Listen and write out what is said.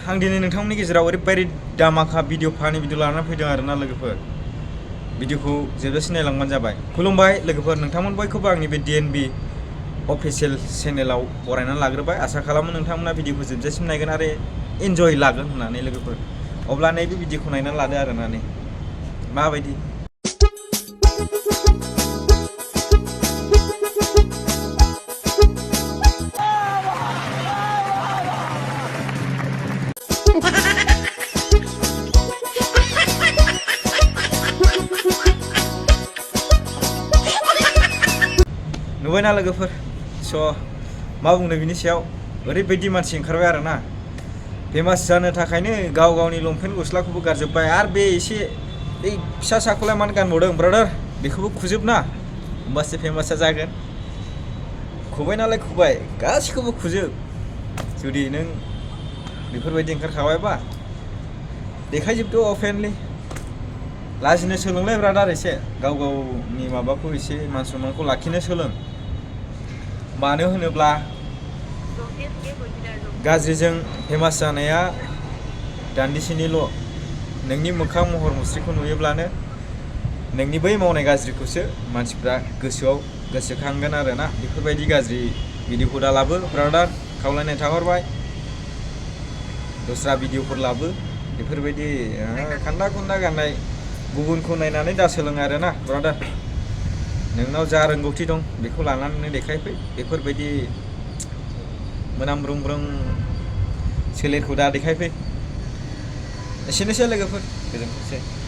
आं दिनै नोंथांमोननि गेजेराव ओरैबायदि दामाखा भिडिअ फानि भिडिअ लानानै फैदों आरोना लोगोफोर भिडिअखौ जोबजासिम नायलांबानो जाबाय खुलुमबाय लोगोफोर नोंथांमोन बयखौबो आंनि बे DNB अफिसियेल चेनेलाव बरायनानै लाग्रोबाय आसा खालामो नोंथांमोना भिडिअखौ जोबजासिम नायगोन आरो एन्जय लागोन होननानै लोगोफोर अब्ला नैबे भिडिअखौ नायनानै लादो आरोना नै माबायदि नुबायना लोगोफोर स' मा बुंनो बिनि सायाव ओरैबायदि मानसि ओंखारबाय आरोना फेमास जानो थाखायनो गाव गावनि लंपेन्ट गस्लाखौबो गारजोब्बाय आरो बे एसे बे फिसा साखौलाय मानो गानबावदों ब्रादार बेखौबो खुजोबना होमबासो फेमासआ जागोन खुबाय नालाय खुबाय गासिखौबो खुजोब जुदि नों बेफोरबायदि ओंखारखाबायबा देखायजोबदो अपेनलि लाजिनो सोलोंलाय ब्रादार एसे गाव गावनि माबाखौ एसे मान सन्मानखौ लाखिनो सोलों मानो होनोब्ला गाज्रिजों फेमास जानाया दान्दिसेनिल' नोंनि मोखां महर मुस्रिखौ नुयोब्लानो नोंनि बै मावनाय गाज्रिखौसो मानसिफ्रा गोसोआव गोसोखांगोन आरोना बेफोरबायदि गाज्रि भिडिअखौ दा लाबो ब्रादार खावलायनाय थाहरबाय दस्रा भिडिअफोर लाबो बेफोरबायदि खान्दा खुन्दा गाननाय गुबुनखौ नायनानै दा सोलों आरोना ब्रादार नोंनाव जा रोंगौथि दं बेखौ लानानै देखायफै बेफोरबायदि मोनामब्रुं ब्रुं सोलेरखौ दा देखायफै एसेनोसै लोगोफोर गोजोनथोंसै